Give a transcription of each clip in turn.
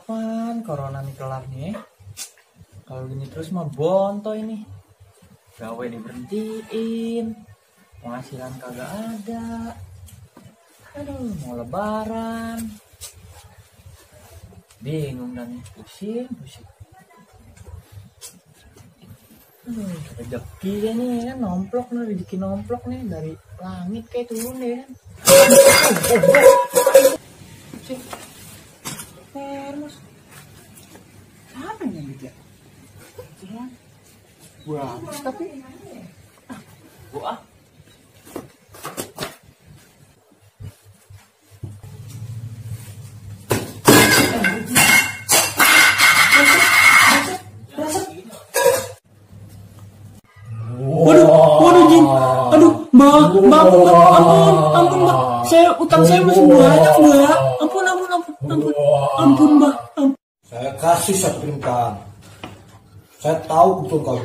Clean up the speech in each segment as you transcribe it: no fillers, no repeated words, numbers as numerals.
Kapan corona nih kelar nih? Kalau gini terus mah bonto ini. Gawe diberhentiin, penghasilan kagak ada. Aduh, mau lebaran. Bingung dan pusing. Rezeki deh nih kan, nomplok nih, rezeki nomplok nih dari langit kayak turun deh kan. Termos. Apa yang gitu ya? Wah, tapi buah. Waduh Jin, aduh mbak, ampun mbak, utang saya masih banyak mbak, ampun mbak, ampun. Saya kasih satu permintaan, saya tahu betul kamu.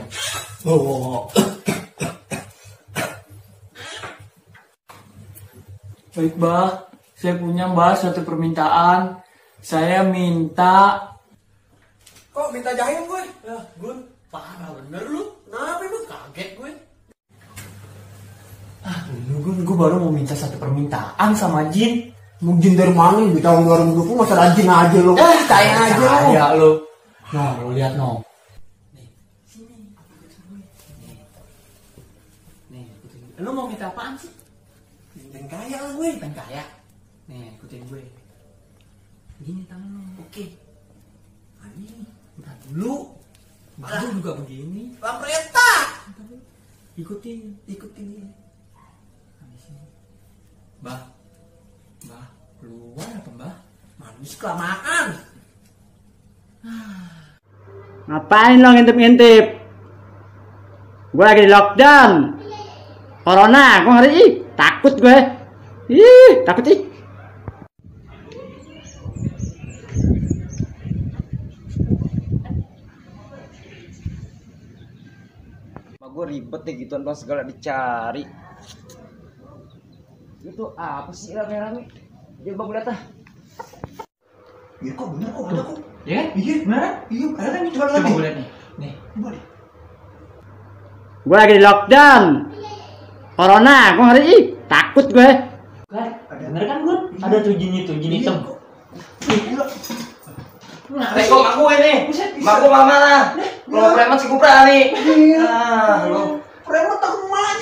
Baik mbak, saya punya mbak satu permintaan, saya minta. Kok minta jahit gue? Ya, Gun, parah bener lu. Kenapa lu kaget gue? Gue baru mau minta satu permintaan sama Jin. Mungkin dari mana di tahun 2020 masa rajin aja lo. Kayak aja lo. Kayak lo. Nah, lo lihat no. Nih, sini. Nih, ikutin gue. Lo mau minta apaan sih? Bintang kaya lah gue. Bintang kaya. Nih, ikutin gue. Gini tangan lo. Oke. Ini, bentar dulu. Baru juga begini. Lampreta. Ikutin. Mbah, keluar apa mbah? Manis kelamaan. Ngapain lo ngintip-ngintip? Gue lagi di lockdown. Corona, gue ngeri. Takut gue. Takut ih. Gue ribet deh gituan bang, segala dicari. Itu apa sih rame-rame? Dia bang lihat ah. Iya kok bener kok ada kok. Ya kan? Iya beneran? Iya ada kan? Coba gue lihat nih. Nih, coba deh. Gue lagi di lockdown. Corona, gue ngeri. Takut gue. Kan? Bener kan Gun? Ada tuh jin hitam. Rekok aku ini. Aku mana? Kalau preman sih gue berani. Preman takut malah